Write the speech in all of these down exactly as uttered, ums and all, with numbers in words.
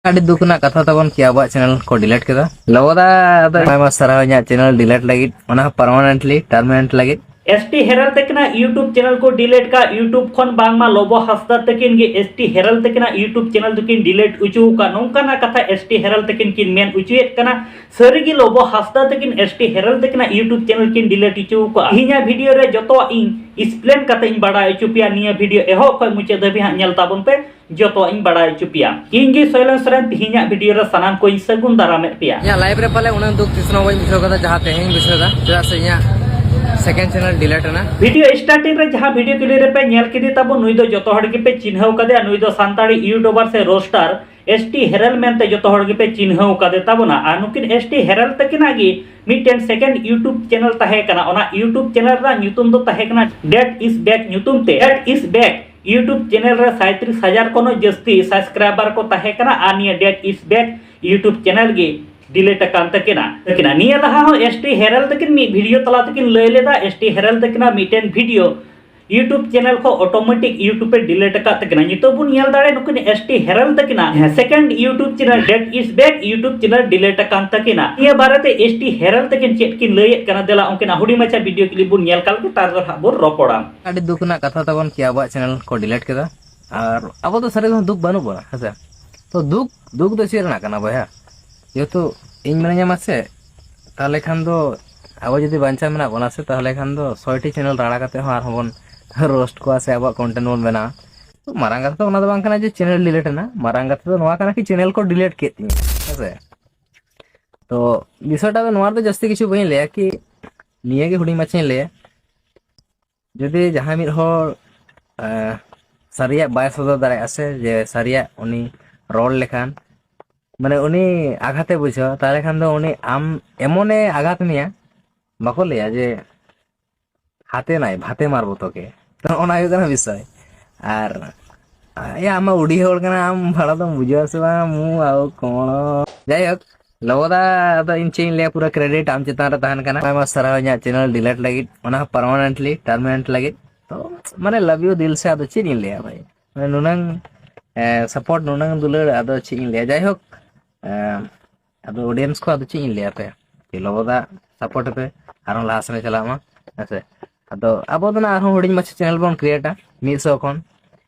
ᱟᱹᱰᱤ ᱫᱩᱠ ᱨᱮᱱᱟᱜ ᱠᱟᱛᱷᱟ ᱛᱟᱵᱚᱱ ᱠᱤ ᱟᱵᱚᱣᱟᱜ ᱪᱮᱱᱮᱞ ᱠᱚ ᱰᱤᱞᱤᱴ ᱠᱮᱫᱟ᱾ ᱞᱚᱵᱚᱫᱟ ᱟᱫᱚ ᱟᱭᱢᱟ ᱥᱟᱨᱦᱟᱣ ᱤᱧᱟᱹᱜ ᱪᱮᱱᱮᱞ ᱰᱤᱞᱤᱴ ᱞᱟᱹᱜᱤᱫ, ᱚᱱᱟ ᱦᱚᱸ ᱯᱟᱨᱢᱟᱱᱮᱱᱴᱞᱤ, ᱴᱟᱨᱢᱤᱱᱮᱱᱴ ᱞᱟᱹᱜᱤᱫ᱾ ᱮᱥ ᱴᱤ ᱦᱮᱨᱟᱞ ᱛᱟᱹᱠᱤᱱᱟᱜ YouTube ᱪᱮᱱᱮᱞ ᱠᱚ ᱰᱤᱞᱤᱴ ᱠᱟᱜ YouTube ᱠᱷᱚᱱ, ᱵᱟᱝᱢᱟ ᱞᱚᱵᱚ ᱦᱟᱸᱥᱫᱟ ᱛᱟᱹᱠᱤᱱ ᱜᱮ ᱮᱥ ᱴᱤ ᱦᱮᱨᱟᱞ ᱛᱟᱹᱠᱤᱱᱟᱜ YouTube ᱪᱮᱱᱮᱞ ᱫᱚᱠᱤᱱ ᱰᱤᱞᱤᱴ ᱦᱚᱪᱚ ᱟᱠᱟᱫ, ᱱᱚᱝᱠᱟᱱᱟᱜ ᱠᱟᱛᱷᱟ ᱮᱥ ᱴᱤ ᱦᱮᱨᱟᱞ ᱛᱟᱹᱠᱤᱱ ᱠᱤᱱ ᱢᱮᱱ ᱦᱚᱪᱚᱭᱮᱫ ᱠᱟᱱᱟ᱾ ᱥᱟᱹᱨᱤᱜᱮ ᱞᱚᱵᱚ ᱦᱟᱸᱥᱫᱟ ᱛᱟᱹᱠᱤᱱ ᱮᱥ ᱴᱤ ᱦᱮᱨᱟᱞ ᱛᱟᱹᱠᱤᱱᱟᱜ YouTube ᱪᱮᱱᱮᱞ ᱠᱤᱱ ᱰᱤᱞᱤᱴ ᱦᱚᱪᱚ ᱟᱠᱟᱫᱼᱟ? ᱛᱮᱦᱮᱧᱟᱜ ᱵᱷᱤᱰᱤᱭᱳ ᱨᱮ ᱡᱚᱛᱚᱣᱟᱜ ᱤᱧ ᱮᱠᱥᱯᱞᱮᱱ ᱠᱟᱛᱮ ᱤᱧ ᱵᱟᱲᱟᱭ ᱦᱚᱪᱚ ᱯᱮᱭᱟ᱾ ᱱᱤᱭᱟᱹ ᱵᱷᱤᱰᱤᱭᱳ ᱮᱦᱚᱵ ᱠᱷᱚᱱ ᱢᱩᱪᱟᱹᱫ ᱫᱷᱟᱹᱵᱤᱡ ᱦᱟᱸᱜ ᱧᱮᱞ ᱛᱟᱵᱚᱱ ᱯᱮ, ᱡᱚᱛᱚᱣᱟᱜ ᱤᱧ ᱵᱟᱲᱟᱭ ᱦᱚᱪᱚ ᱯᱮᱭᱟ᱾ ᱤᱧ ᱜᱮ ᱥᱚᱭᱞᱚᱱ ᱥᱚᱨᱮᱱ, ᱛᱮᱦᱮᱧᱟᱜ ᱵᱷᱤᱰᱤᱭᱳ ᱨᱮ ᱥᱟᱱᱟᱢ ᱠᱚᱧ ᱥᱟᱹᱜᱩᱱ ᱫᱟᱨᱟᱢᱮᱫ ᱯᱮᱭᱟ᱾ ᱤᱧᱟᱹᱜ ᱞᱟᱭᱤᱯᱷ ᱨᱮ ᱯᱟᱞᱮ ᱩᱱᱟᱹᱜ ᱫᱩᱠ ᱛᱤᱥ ᱦᱚᱸ ᱵᱟᱹᱧ ᱵᱩᱡᱷᱟᱹᱣ ᱠᱟᱫᱟ, ᱡᱟᱦᱟᱸ ᱛᱮᱦᱮᱧ ᱵᱩᱡᱷᱟᱹᱣ ᱮᱫᱟ, ᱪᱮᱫᱟᱜ ᱥᱮ ᱤᱧᱟᱹᱜ ᱥᱮᱠᱮᱱᱰ ᱪᱮᱱᱮᱞ ᱰᱤᱞᱤᱴ ᱮᱱᱟ᱾ ᱵᱷᱤᱰᱤᱭᱳ ᱥᱴᱟᱨᱴᱤᱝ ᱨᱮ ᱡᱟᱦᱟᱸ ᱵᱷᱤᱰᱤᱭᱳ ᱠᱞᱤᱯ ᱨᱮᱯᱮ ᱧᱮᱞ ᱠᱮᱫᱮ ᱛᱟᱵᱚᱱ, ᱱᱩᱭ ᱫᱚ ᱡᱚᱛᱚ ᱦᱚᱲ ᱜᱮᱯᱮ ᱪᱤᱱᱦᱟᱹᱣ ᱠᱟᱫᱮᱭᱟ, ᱱᱩᱭ ᱫᱚ ᱥᱟᱱᱛᱟᱲᱤ ᱭᱩᱴᱩᱵᱟᱨ ᱥᱮ ᱨᱳᱥᱴᱟᱨ ᱮᱥ ᱴᱤ ᱦᱮᱨᱟᱞ ᱢᱮᱱᱛᱮ ᱡᱚᱛᱚ ᱦᱚᱲ ᱜᱮᱯᱮ ᱪᱤᱱᱦᱟᱹᱣ ᱠᱟᱫᱮ ᱛᱟᱵᱚᱱᱟ᱾ ᱟᱨ ᱱᱩᱠᱤᱱ ᱮᱥ ᱴᱤ ᱦᱮᱨᱟᱞ ᱛᱟᱹᱠᱤᱱᱟᱜ ᱜᱮ ᱢᱤᱫᱴᱮᱱ ᱥᱮᱠᱮᱱᱰ ᱭᱩᱴᱩᱵᱽ ᱪᱮᱱᱮᱞ ᱛᱟᱦᱮᱸ ᱠᱟᱱᱟ᱾ ᱚᱱᱟ ᱭᱩᱴᱩᱵᱽ ᱪᱮᱱᱮᱞ ᱨᱮᱱᱟᱜ ᱧᱩᱛᱩᱢ ᱫᱚ ᱛᱟᱦᱮᱸ ᱠᱟᱱᱟ ᱰᱮᱴ ᱤᱥ ᱵᱮᱠ ᱧᱩᱛᱩᱢ ᱛᱮ᱾ ᱰᱮᱴ ᱤᱥ ᱵᱮᱠ ᱭᱩᱴᱩᱵᱽ ᱪᱮᱱᱮᱞ ᱨᱮ ᱥᱟᱸᱭᱛᱨᱤᱥ ᱦᱟᱡᱟᱨ ᱠᱷᱚᱱ ᱦᱚᱸ ᱡᱟᱹᱥᱛᱤ ᱥᱟᱵᱥᱠᱨᱟᱭᱵᱟᱨ ᱠᱚ ᱛᱟᱦᱮᱸ ᱠᱟᱱᱟ᱾ ᱟᱨ ᱱᱤᱭᱟᱹ ᱰᱮᱴ ᱤᱥ ᱵᱮᱠ ᱭᱩᱴᱩᱵᱽ ᱪᱮᱱᱮᱞ ᱜᱮ ᱰᱤᱞᱤᱴ ᱟᱠᱟᱱ ᱛᱟᱹᱠᱤᱱᱟ᱾ ᱛᱟᱹᱠᱤᱱᱟ᱾ ᱱᱤᱭᱟᱹ ᱞᱟᱦᱟ ᱦᱚᱸ ᱮᱥ ᱴᱤ ᱦᱮᱨᱟᱞ ᱛᱟᱹᱠᱤᱱ ᱢᱤᱫ ᱵᱷᱤᱰᱤᱭᱳ ᱛᱟᱞᱟ ᱛᱮᱠᱤᱱ ᱞᱟᱹᱭ ᱞᱮᱫᱟ, ᱮᱥ ᱴᱤ ᱦᱮᱨᱟᱞ ᱛᱟᱹᱠᱤᱱᱟᱜ ᱢᱤᱫᱴᱮᱱ ᱵᱷᱤᱰᱤᱭᱳ ᱭᱩᱴᱩᱵᱽ ᱪᱮᱱᱮᱞ ᱠᱷᱚᱱ ᱚᱴᱳᱢᱮᱴᱤᱠ ᱭᱩᱴᱩᱵᱽ ᱮ ᱰᱤᱞᱤᱴ ᱟᱠᱟᱫ ᱛᱟᱹᱠᱤᱱᱟ᱾ ᱱᱤᱛᱚᱜ ᱵᱚᱱ ᱧᱮᱞ ᱫᱟᱲᱮᱭᱟᱜᱼᱟ, ᱱᱩᱠᱤᱱ ᱮᱥ ᱴᱤ ᱦᱮᱨᱟᱞ ᱛᱟᱹᱠᱤᱱᱟᱜ ᱥᱮᱠᱮᱱᱰ ᱭᱩᱴᱩᱵᱽ ᱪᱮᱱᱮᱞ ᱰᱮᱴ ᱤᱥ ᱵᱮᱠ ᱭᱩᱴᱩᱵᱽ ᱪᱮᱱᱮᱞ ᱰᱤᱞᱤᱴ ᱟᱠᱟᱱ ᱛᱟᱹᱠᱤᱱᱟ᱾ ᱱᱤᱭᱟᱹ ᱵᱟᱨᱮᱛᱮ ᱮᱥ ᱴᱤ ᱦᱮᱨᱟᱞ ᱛᱟᱹᱠᱤᱱ ᱪᱮᱫ ᱠᱤᱱ ᱞᱟᱹᱭᱮᱫ ᱠᱟᱱᱟ, ᱫᱮᱞᱟ ᱩᱱᱠᱤᱱᱟᱜ ᱦᱩᱰᱤᱧ ᱢᱟᱪᱷᱟ ᱵᱷᱤᱰᱤᱭᱳ ᱠᱞᱤᱯ ᱵᱚᱱ ᱧᱮᱞ ᱠᱟᱞ ᱜᱮ, ᱛᱟᱨᱯᱚᱨ ᱦᱟᱸᱜ ᱵᱚᱱ ᱨᱚᱯᱚᱲᱟ᱾ ᱟᱹᱰᱤ ᱫᱩᱠ ᱨᱮᱱᱟᱜ ᱠᱟᱛᱷᱟ ᱛᱟᱵᱚᱱ ᱠᱤ ᱟᱵᱚᱣᱟᱜ ᱪᱮᱱᱮᱞ ᱠᱚ ᱰᱤᱞᱤᱴ ᱠᱮᱫᱟ᱾ ᱟᱨ ᱟᱵᱚ ᱫᱚ ᱥᱟᱹᱨᱤ ᱫᱚ ᱫᱩᱠ ᱵᱟᱹᱱᱩᱜ ᱵᱚᱱᱟ, ᱦᱮᱸᱥᱮ? ᱛᱚ ᱫᱩᱠ, ᱫᱩᱠ ᱫᱚ ᱪᱮᱫ ᱨᱮᱱᱟᱜ ᱠᱟᱱᱟ ᱵᱚᱭᱦᱟ? ᱡᱮᱦᱮᱛᱩ ᱤᱧ ᱢᱤᱱᱟᱹᱧᱟ ᱢᱟᱥᱮ, ᱛᱟᱦᱚᱞᱮ ᱠᱷᱟᱱ ᱫᱚ ᱟᱵᱚ ᱡᱩᱫᱤ ᱵᱟᱧᱪᱟᱣ ᱢᱮᱱᱟᱜ ᱵᱚᱱᱟ ᱥᱮ, ᱛᱟᱦᱚᱞᱮ ᱠᱷᱟᱱ ᱫᱚ ᱥᱚᱭᱴᱤ ᱪᱮᱱᱮᱞ ᱨᱟᱲᱟ ᱠᱟᱛᱮ ᱦᱚᱸ ᱟᱨᱦᱚᱸ ᱵᱚᱱ ᱨᱳᱥᱴ ᱠᱚᱣᱟ ᱥᱮ ᱟᱵᱚᱣᱟᱜ ᱠᱚᱱᱴᱮᱱᱴ ᱵᱚᱱ ᱵᱮᱱᱟᱣᱟ᱾ ᱛᱚ ᱢᱟᱨᱟᱝ ᱠᱟᱛᱷᱟ ᱫᱚ ᱚᱱᱟ ᱫᱚ ᱵᱟᱝ ᱠᱟᱱᱟ ᱡᱮ ᱪᱮᱱᱮᱞ ᱰᱤᱞᱤᱴ ᱮᱱᱟ, ᱢᱟᱨᱟᱝ ᱠᱟᱛᱷᱟ ᱫᱚ ᱱᱚᱣᱟ ᱠᱟᱱᱟ ᱠᱤ ᱪᱮᱱᱮᱞ ᱠᱚ ᱰᱤᱞᱤᱴ ᱠᱮᱫ ᱛᱤᱧᱟ, ᱦᱮᱸᱥᱮ? ᱛᱚ ᱵᱤᱥᱚᱭᱴᱟ ᱫᱚ ᱱᱚᱣᱟ ᱨᱮᱫᱚ ᱡᱟᱹᱥᱛᱤ ᱠᱤᱪᱷᱩ ᱵᱟᱹᱧ ᱞᱟᱹᱭᱟ, ᱠᱤ ᱱᱤᱭᱟᱹ ᱜᱮ ᱦᱩᱰᱤᱧ ᱢᱟᱪᱷᱟᱧ ᱞᱟᱹᱭᱟ᱾ ᱡᱩᱫᱤ ᱡᱟᱦᱟᱸᱭ ᱢᱤᱫ ᱦᱚᱲ, ᱮᱸ, ᱥᱟᱹᱨᱤᱭᱟᱜ ᱵᱟᱭ ᱥᱚᱫᱚᱨ ᱫᱟᱲᱮᱭᱟᱜᱼᱟ ᱥᱮ, ᱡᱮ ᱥᱟᱹᱨᱤᱭᱟᱜ ᱩᱱᱤ ᱨᱚᱲ ᱞᱮᱠᱷᱟᱱ, ᱢᱟᱱᱮ ᱩᱱᱤ ᱟᱜᱷᱟᱛᱮ ᱵᱩᱡᱷᱟᱹᱣᱟ, ᱛᱟᱦᱚᱞᱮ ᱠᱷᱟᱱ ᱫᱚ ᱩᱱᱤ ᱟᱢ ᱮᱢᱚᱱᱮ ᱟᱜᱷᱟᱛ ᱢᱮᱭᱟ, ᱵᱟᱠᱚ ᱞᱟᱹᱭᱟ ᱡᱮ "ᱦᱟᱛᱮ ᱱᱟᱭ, ᱵᱷᱟᱛᱮ ᱢᱟᱨᱵᱚ ᱛᱚᱠᱮ"᱾ ᱛᱚ ᱚᱱᱟ ᱦᱩᱭᱩᱜ ᱠᱟᱱᱟ ᱵᱤᱥᱚᱭ᱾ ᱟᱨ ᱮᱭᱟ, ᱟᱢ ᱢᱟ ᱩᱰᱤ ᱦᱚᱲ ᱠᱟᱱᱟ, ᱟᱢ ᱵᱷᱟᱲᱟ ᱫᱚᱢ ᱵᱩᱡᱷᱟᱹᱣᱟ ᱥᱮ ᱵᱟᱝ? ᱢᱩ ᱟᱣ ᱠᱚᱬᱚ᱾ ᱡᱟᱭᱦᱳᱠ, ᱞᱚᱵᱚᱫᱟ, ᱟᱫᱚ ᱤᱧ ᱪᱮᱫ ᱤᱧ ᱞᱟᱹᱭᱟ, ᱯᱩᱨᱟᱹ ᱠᱨᱮᱰᱤᱴ ᱟᱢ ᱪᱮᱛᱟᱱ ᱨᱮ ᱛᱟᱦᱮᱱ ᱠᱟᱱᱟ᱾ ᱟᱭᱢᱟ ᱥᱟᱨᱦᱟᱣ ᱤᱧᱟᱹᱜ ᱪᱮᱱᱮᱞ ᱰᱤᱞᱤᱴ ᱞᱟᱹᱜᱤᱫ, ᱚᱱᱟ ᱦᱚᱸ ᱯᱟᱨᱢᱟᱱᱮᱱᱴᱞᱤ, ᱴᱟᱨᱢᱤᱱᱮᱱᱴ ᱞᱟᱹᱜᱤᱫ᱾ ᱛᱚ ᱢᱟᱱᱮ, ᱞᱟᱵᱷ ᱭᱩ ᱫᱤᱞ ᱥᱮ, ᱟᱫᱚ ᱪᱮᱫ ᱤᱧ ᱞᱟᱹᱭᱟ ᱵᱷᱟᱭ? ᱢᱟᱱᱮ ᱱᱩᱱᱟᱹᱝ ᱥᱟᱯᱳᱨᱴ ᱱᱩᱱᱟᱹᱝ ᱫᱩᱞᱟᱹᱲ, ᱟᱫᱚ ᱪᱮᱫ ᱤᱧ ᱞᱟᱹᱭᱟ᱾ ᱡᱟᱭᱦᱳᱠ, ᱟᱫᱚ ᱚᱰᱤᱭᱮᱱᱥ ᱠᱚ ᱟᱫᱚ ᱪᱮᱫ ᱤᱧ ᱞᱟᱹᱭᱟ ᱟᱯᱮ, ᱞᱚᱵᱚᱫᱟ ᱥᱟᱯᱳᱨᱴ ᱯᱮ, ᱟᱨᱦᱚᱸ ᱞᱟᱦᱟ ᱥᱮᱫ ᱪᱟᱞᱟᱜ ᱢᱟ᱾ ᱦᱮᱸᱥᱮ, ᱟᱫᱚ ᱟᱵᱚ ᱫᱚ ᱱᱟᱜ ᱟᱨᱦᱚᱸ ᱦᱩᱰᱤᱧ ᱢᱟᱪᱷᱟ ᱪᱮᱱᱮᱞ ᱵᱚᱱ ᱠᱨᱤᱭᱮᱴᱟ, ᱢᱤᱫ ᱥᱚ ᱠᱷᱚᱱ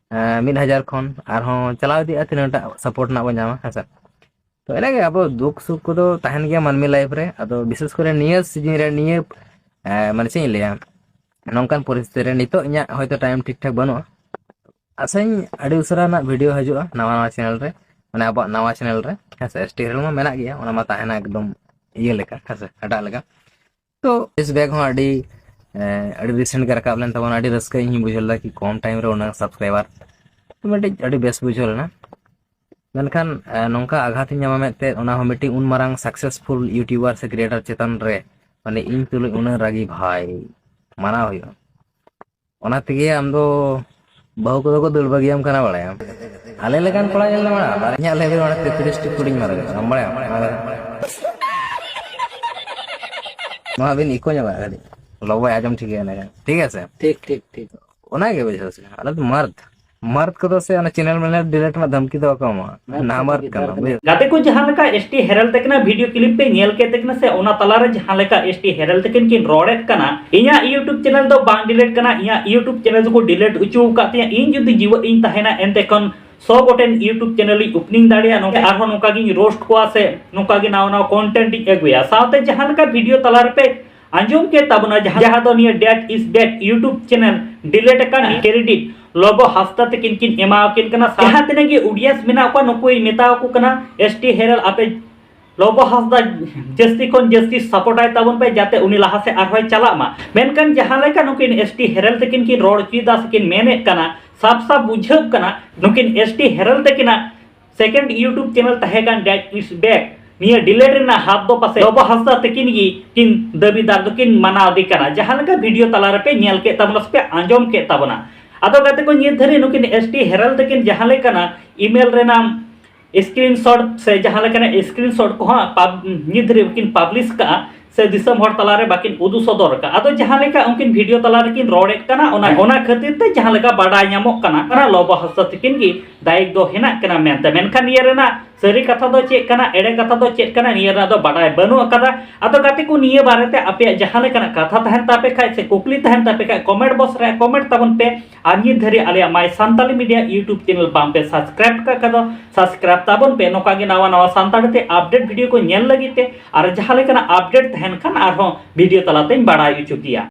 ᱢᱤᱫ ᱦᱟᱡᱟᱨ ᱠᱷᱚᱱ ᱟᱨᱦᱚᱸ ᱪᱟᱞᱟᱣ ᱤᱫᱤᱜᱼᱟ, ᱛᱤᱱᱟᱹᱜ ᱴᱟᱜ ᱥᱟᱯᱳᱨᱴ ᱱᱟᱜ ᱵᱚᱱ ᱧᱟᱢᱟ᱾ ᱦᱮᱸᱥᱮ, ᱛᱚ ᱤᱱᱟᱹᱜᱮ, ᱟᱵᱚ ᱫᱩᱠ ᱥᱩᱠ ᱠᱚᱫᱚ ᱛᱟᱦᱮᱱ ᱜᱮᱭᱟ ᱢᱟᱹᱱᱢᱤ ᱞᱟᱭᱤᱯᱷ ᱨᱮ᱾ ᱟᱫᱚ ᱵᱤᱥᱮᱥ ᱠᱚᱨᱮ ᱱᱤᱭᱟᱹ ᱥᱤᱡᱤᱱ ᱨᱮ, ᱱᱤᱭᱟᱹ ᱢᱟᱱᱮ ᱪᱮᱫ ᱤᱧ ᱞᱟᱹᱭᱟ, ᱱᱚᱝᱠᱟᱱ ᱯᱚᱨᱤᱥᱛᱷᱤᱛᱤ ᱨᱮ ᱱᱤᱛᱚᱜ ᱤᱧᱟᱹᱜ ᱦᱚᱭᱛᱳ ᱴᱟᱭᱤᱢ ᱴᱷᱤᱠ ᱴᱷᱟᱠ ᱵᱟᱹᱱᱩᱜᱼᱟ᱾ ᱟᱥᱟᱧ ᱟᱹᱰᱤ ᱩᱥᱟᱹᱨᱟ ᱱᱟᱜ ᱵᱷᱤᱰᱤᱭᱳ ᱦᱤᱡᱩᱜᱼᱟ ᱱᱟᱣᱟ ᱱᱟᱣᱟ ᱪᱮᱱᱮᱞ ᱨᱮ, ᱢᱟᱱᱮ ᱟᱵᱚᱣᱟᱜ ᱱᱟᱣᱟ ᱪᱮᱱᱮᱞ ᱨᱮ᱾ ᱦᱮᱸ ᱥᱮ, ᱮᱥ ᱴᱤ ᱦᱮᱨᱮᱞ ᱢᱟ ᱢᱮᱱᱟᱜ ᱜᱮᱭᱟ, ᱚᱱᱟ ᱢᱟ ᱛᱟᱦᱮᱱᱟ ᱮᱠᱫᱚᱢ ᱤᱭᱟᱹ ᱞᱮᱠᱟ, ᱦᱮᱸ ᱥᱮ, ᱦᱟᱰᱟᱜ ᱞᱮᱠᱟ᱾ ᱛᱚ ᱯᱷᱮᱥᱵᱮᱠ ᱦᱚᱸ ᱟᱹᱰᱤ ᱟᱹᱰᱤ ᱨᱤᱥᱮᱱᱴ ᱜᱮ ᱨᱟᱠᱟᱵ ᱞᱮᱱ ᱛᱟᱵᱚᱱᱟ᱾ ᱟᱹᱰᱤ ᱨᱟᱹᱥᱠᱟᱹ ᱤᱧ ᱵᱩᱡᱷᱟᱹᱣ ᱞᱮᱫᱟ ᱠᱤ ᱠᱚᱢ ᱴᱟᱭᱤᱢ ᱨᱮ ᱩᱱᱟᱹᱜ ᱥᱟᱵᱥᱠᱨᱟᱭᱵᱟᱨ, ᱛᱚ ᱢᱤᱫᱴᱤᱡ ᱟᱹᱰᱤ ᱵᱮᱥ ᱵᱩᱡᱷᱟᱹᱣ ᱞᱮᱱᱟ᱾ ᱢᱮᱱᱠᱷᱟᱱ ᱱᱚᱝᱠᱟ ᱟᱜᱷᱟᱛ ᱤᱧ ᱧᱟᱢᱟ ᱢᱮᱱᱛᱮ, ᱚᱱᱟ ᱦᱚᱸ ᱢᱤᱫᱴᱤᱡ ᱩᱱ ᱢᱟᱨᱟᱝ ᱥᱟᱠᱥᱮᱥᱯᱷᱩᱞ ᱤᱭᱩᱴᱩᱵᱟᱨ ᱥᱮ ᱠᱨᱤᱭᱮᱴᱟᱨ ᱪᱮᱛᱟᱱ ᱨᱮ, ᱢᱟᱱᱮ ᱤᱧ ᱛᱩᱞᱩᱡ ᱩᱱᱟᱹᱜ ᱨᱟᱹᱜᱤ ᱵᱷᱟᱭ, ᱢᱟᱱᱟᱣ ᱦᱩᱭᱩᱜᱼᱟ᱾ ᱚᱱᱟ ᱛᱮᱜᱮ ᱟᱢ ᱫᱚ ᱵᱟᱹᱦᱩ ᱠᱚᱫᱚ ᱠᱚ ᱫᱟᱹᱲ ᱵᱟᱹᱜᱤᱭᱟᱢ ᱠᱟᱱᱟ, ᱵᱟᱲᱟᱭᱟᱢ᱾ ᱟᱞᱮ ᱞᱮᱠᱟᱱ ᱠᱚᱲᱟ ᱧᱮᱞ ᱢᱮ, ᱟᱨ ᱤᱧᱟᱹᱜ ᱞᱮᱵᱮᱞ ᱚᱸᱰᱮ ᱛᱮᱛᱨᱤᱥ ᱴᱤ ᱠᱩᱲᱤᱧ ᱢᱟᱨᱟᱝ ᱠᱟᱱᱟ, ᱵᱟᱲᱟᱭᱟᱢ᱾ ᱱᱚᱣᱟ ᱵᱤᱱ ᱤᱠᱳ ᱧᱚᱜᱟ ᱠᱟᱹᱴᱤᱡ, ᱞᱚᱵᱚᱭ ᱟᱸᱡᱚᱢ ᱴᱷᱤᱠ ᱮᱱᱟ, ᱴᱷᱤᱠ ᱟᱪᱷᱮ? ᱴᱷᱤᱠ, ᱴᱷᱤᱠ, ᱴᱷᱤᱠ᱾ ᱚᱱᱟᱜᱮ ᱵᱩᱡᱷᱟᱹᱣ ᱥᱮ, ᱟᱞᱮ ᱫᱚ ᱢᱟᱨᱫ, ᱢᱟᱨᱫ ᱠᱚᱫᱚ ᱥᱮ ᱚᱱᱟ ᱪᱮᱱᱮᱞ ᱢᱮᱱᱮᱞ ᱰᱤᱞᱤᱴ ᱨᱮᱱᱟᱜ ᱫᱷᱟᱢᱠᱤ ᱫᱚ ᱵᱟᱠᱚ ᱮᱢᱚᱜᱼᱟ᱾ ᱱᱟ ᱢᱟᱨᱫ ᱠᱟᱱᱟ, ᱵᱩᱡᱷᱟᱹᱣ᱾ ᱜᱟᱛᱮ ᱠᱚ, ᱡᱟᱦᱟᱸ ᱞᱮᱠᱟ ᱮᱥ ᱴᱤ ᱦᱮᱨᱮᱞ ᱛᱟᱹᱠᱤᱱᱟᱜ ᱵᱷᱤᱰᱤᱭᱳ ᱠᱞᱤᱯ ᱯᱮ ᱧᱮᱞ ᱠᱮᱫ ᱛᱟᱹᱠᱤᱱᱟ ᱥᱮ, ᱚᱱᱟ ᱛᱟᱞᱟᱨᱮ ᱡᱟᱦᱟᱸ ᱞᱮᱠᱟ ᱮᱥ ᱴᱤ ᱦᱮᱨᱮᱞ ᱛᱟᱹᱠᱤᱱ ᱠᱤᱱ ᱨᱚᱲᱮᱫ ᱠᱟᱱᱟ, ᱤᱧᱟᱹᱜ ᱤᱭᱩᱴᱩᱵᱽ ᱪᱮᱱᱮᱞ ᱫᱚ ᱵᱟᱝ ᱰᱤᱞᱤᱴ ᱠᱟᱱᱟ, ᱤᱧᱟᱹᱜ ᱤᱭᱩᱴᱩᱵᱽ ᱪᱮᱱᱮᱞ ᱫᱚᱠᱚ ᱰᱤᱞᱤᱴ ᱦᱚᱪᱚ ᱟᱠᱟᱫ ᱛᱤᱧᱟᱹ, ᱤᱧ ᱡᱩᱫᱤ ᱡᱤᱣᱮᱫ ᱤᱧ ᱛᱟᱦᱮᱱᱟ ᱮᱱᱛᱮ ᱠᱷᱚᱱ ᱥᱚ ᱜᱚᱴᱮᱱ ᱤᱭᱩᱴᱩᱵᱽ ᱪᱮᱱᱮᱞ ᱤᱧ ᱳᱯᱮᱱᱤᱝ ᱫᱟᱲᱮᱭᱟᱜᱼᱟ, ᱱᱚᱝᱠᱟ ᱟᱨᱦᱚᱸ ᱱᱚᱝᱠᱟ ᱜᱤᱧ ᱨᱳᱥᱴ ᱠᱚᱣᱟ ᱥᱮ ᱱᱚᱝᱠᱟ ᱜᱮ ᱱᱟᱣᱟ ᱱᱟᱣᱟ ᱠᱚᱱᱴᱮᱱᱴ ᱤᱧ ᱟᱹᱜᱩᱭᱟ᱾ ᱥᱟᱶᱛᱮ ᱡᱟᱦᱟᱸ ᱞᱮᱠᱟ ᱵᱷᱤᱰᱤᱭᱳ ᱛᱟᱞᱟ ᱨᱮᱯᱮ ᱟᱸᱡᱚᱢ ᱠᱮᱫ ᱛᱟᱵᱚᱱᱟ, ᱡᱟᱦᱟᱸ, ᱡᱟᱦᱟᱸ ᱫᱚ ᱱᱤᱭᱟᱹ Dad is Back YouTube channel delete ᱟᱠᱟᱱ ᱠᱨᱮᱰᱤᱴ ᱞᱚᱵᱚ ᱦᱟᱸᱥᱫᱟ ᱛᱟᱹᱠᱤᱱ ᱠᱤᱱ ᱮᱢᱟ ᱟᱹᱠᱤᱱ ᱠᱟᱱᱟ᱾ ᱡᱟᱦᱟᱸ ᱛᱤᱱᱟᱹᱜ ᱜᱮ ᱚᱰᱤᱭᱮᱱᱥ ᱢᱮᱱᱟᱜ ᱠᱚᱣᱟ, ᱱᱩᱠᱩᱧ ᱢᱮᱛᱟ ᱟᱠᱚ ᱠᱟᱱᱟ, ᱮᱥ ᱴᱤ ᱦᱮᱨᱮᱞ, ᱟᱯᱮ ᱞᱚᱵᱚ ᱦᱟᱸᱥᱫᱟ ᱡᱟᱹᱥᱛᱤ ᱠᱷᱚᱱ ᱡᱟᱹᱥᱛᱤ ᱥᱟᱯᱳᱨᱴ ᱟᱭ ᱛᱟᱵᱚᱱ ᱯᱮ, ᱡᱟᱛᱮ ᱩᱱᱤ ᱞᱟᱦᱟ ᱥᱮᱫ ᱟᱨᱦᱚᱸᱭ ᱪᱟᱞᱟᱜ ᱢᱟ᱾ ᱢᱮᱱᱠᱷᱟᱱ ᱡᱟᱦᱟᱸ ᱞᱮᱠᱟ ᱱᱩᱠᱤᱱ ᱮᱥ ᱴᱤ ᱦᱮᱨᱮᱞ ᱛᱟᱹᱠᱤᱱ ᱠᱤᱱ ᱨᱚᱲ ᱦᱚᱪᱚᱭᱮᱫᱟ ᱥᱮ ᱠᱤᱱ ᱢᱮᱱᱮᱫ ᱠᱟᱱᱟ, ᱥᱟᱯ ᱥᱟᱯ ᱵᱩᱡᱷᱟᱹᱜ ᱠᱟᱱᱟ ᱱᱩᱠᱤᱱ ᱮᱥ ᱴᱤ ᱦᱮᱨᱮᱞ ᱛᱟᱹᱠᱤᱱᱟᱜ ᱥᱮᱠᱮᱱᱰ ᱤᱭᱩᱴᱩᱵᱽ ᱪᱮᱱᱮᱞ ᱛᱟᱦᱮᱸ ᱠᱟᱱ Dad is Back, ᱱᱤᱭᱟᱹ ᱰᱤᱞᱤᱴ ᱨᱮᱱᱟᱜ ᱦᱟᱛ ᱫᱚ ᱯᱟᱥᱮ ᱞᱚᱵᱚ ᱦᱟᱸᱥᱫᱟ ᱛᱟᱹᱠᱤᱱ ᱜᱮ ᱠᱤᱱ ᱫᱟᱹᱵᱤᱫᱟᱨ ᱫᱚᱠᱤᱱ ᱢᱟᱱᱟᱣ ᱫᱮ ᱠᱟᱱᱟ, ᱡᱟᱦᱟᱸ ᱞᱮᱠᱟ ᱵᱷᱤᱰᱤᱭᱳ ᱛᱟᱞᱟ ᱨᱮᱯᱮ ᱧᱮᱞ ᱠᱮᱫ ᱛᱟᱵᱚᱱᱟ ᱥᱮᱯᱮ ᱟᱸᱡᱚᱢ ᱠᱮᱫ ᱛᱟᱵᱚᱱᱟ᱾ ᱟᱫᱚ ᱜᱟᱛᱮ ᱠᱚ, ᱱᱤᱛ ᱫᱷᱟᱹᱨᱤᱡ ᱱᱩᱠᱤᱱ ᱮᱥ ᱴᱤ ᱦᱮᱨᱮᱞ ᱛᱟᱹᱠᱤᱱ ᱡᱟᱦᱟᱸ ᱞᱮᱠᱟᱱᱟᱜ ᱤᱢᱮᱞ ᱨᱮᱱᱟᱜ ᱥᱠᱨᱤᱱᱥᱚᱴ ᱥᱮ ᱡᱟᱦᱟᱸ ᱞᱮᱠᱟᱱᱟᱜ ᱥᱠᱨᱤᱱᱥᱚᱴ ᱠᱚᱦᱚᱸ ᱯᱟᱵ-, ᱱᱤᱛ ᱫᱷᱟᱹᱨᱤᱡ ᱵᱟᱹᱠᱤᱱ ᱯᱟᱵᱽᱞᱤᱥ ᱠᱟᱜᱼᱟ, ᱥᱮ ᱫᱤᱥᱚᱢ ᱦᱚᱲ ᱛᱟᱞᱟᱨᱮ ᱵᱟᱹᱠᱤᱱ ᱩᱫᱩᱜ ᱥᱚᱫᱚᱨ ᱟᱠᱟᱫ᱾ ᱟᱫᱚ ᱡᱟᱦᱟᱸ ᱞᱮᱠᱟ ᱩᱱᱠᱤᱱ ᱵᱷᱤᱰᱤᱭᱳ ᱛᱟᱞᱟ ᱨᱮᱠᱤᱱ ᱨᱚᱲᱮᱫ ᱠᱟᱱᱟ, ᱚᱱᱟ ᱚᱱᱟ ᱠᱷᱟᱹᱛᱤᱨ ᱛᱮ ᱡᱟᱦᱟᱸ ᱞᱮᱠᱟ ᱵᱟᱰᱟᱭ ᱧᱟᱢᱚᱜ ᱠᱟᱱᱟ, ᱚᱱᱟ ᱞᱚᱵᱚ ᱦᱟᱸᱥᱫᱟ ᱛᱤᱠᱤᱱ ᱜᱮ ᱫᱟᱭᱤᱠ ᱫᱚ ᱦᱮᱱᱟᱜ ᱠᱤᱱᱟ ᱢᱮᱱᱛᱮ᱾ ᱢᱮᱱᱠᱷᱟᱱ ᱱᱤᱭᱟᱹ ᱨᱮᱱᱟᱜ ᱥᱟᱹᱨᱤ ᱠᱟᱛᱷᱟ ᱫᱚ ᱪᱮᱫ ᱠᱟᱱᱟ, ᱮᱲᱮ ᱠᱟᱛᱷᱟ ᱫᱚ ᱪᱮᱫ ᱠᱟᱱᱟ, ᱱᱤᱭᱟᱹ ᱨᱮᱱᱟᱜ ᱫᱚ ᱵᱟᱰᱟᱭ ᱵᱟᱹᱱᱩᱜ ᱟᱠᱟᱫᱟ᱾ ᱟᱫᱚ ᱜᱟᱛᱮ ᱠᱚ, ᱱᱤᱭᱟᱹ ᱵᱟᱨᱮᱛᱮ ᱟᱯᱮᱭᱟᱜ ᱡᱟᱦᱟᱸ ᱞᱮᱠᱟᱱᱟᱜ ᱠᱟᱛᱷᱟ ᱛᱟᱦᱮᱱ ᱛᱟᱯᱮ ᱠᱷᱟᱡ ᱥᱮ ᱠᱩᱠᱞᱤ ᱛᱟᱦᱮᱱ ᱛᱟᱯᱮ ᱠᱷᱟᱡ, ᱠᱚᱢᱮᱱᱴ ᱵᱚᱠᱥ ᱨᱮ ᱠᱚᱢᱮᱱᱴ ᱛᱟᱵᱚᱱ ᱯᱮ᱾ ᱟᱨ ᱱᱤᱛ ᱫᱷᱟᱹᱨᱤᱡ ᱟᱞᱮᱭᱟᱜ My Santali Media YouTube channel ᱵᱟᱝ ᱯᱮ ᱥᱟᱵᱥᱠᱨᱟᱭᱤᱵ ᱠᱟᱜ ᱠᱷᱟᱡ ᱫᱚ ᱥᱟᱵᱥᱠᱨᱟᱭᱤᱵ ᱛᱟᱵᱚᱱ ᱯᱮ, ᱱᱚᱝᱠᱟ ᱜᱮ ᱱᱟᱣᱟ ᱱᱟᱣᱟ ᱥᱟᱱᱛᱟᱲᱤ ᱛᱮ ᱟᱯᱰᱮᱴ ᱵᱷᱤᱰᱤᱭᱳ ᱠᱚ ᱧᱮᱞ ᱞᱟᱹᱜᱤᱫ ᱛᱮ᱾ ᱟᱨ ᱡᱟᱦᱟᱸ ᱞᱮᱠᱟᱱᱟᱜ ᱟᱯᱰᱮᱴ ᱛᱟᱦᱮᱱ ᱠᱷᱟᱱ ᱟᱨᱦᱚᱸ ᱵᱷᱤᱰᱤᱭᱳ ᱛᱟᱞᱟᱛᱮᱧ ᱵᱟᱲᱟᱭ ᱦᱚᱪᱚ ᱯᱮᱭᱟ᱾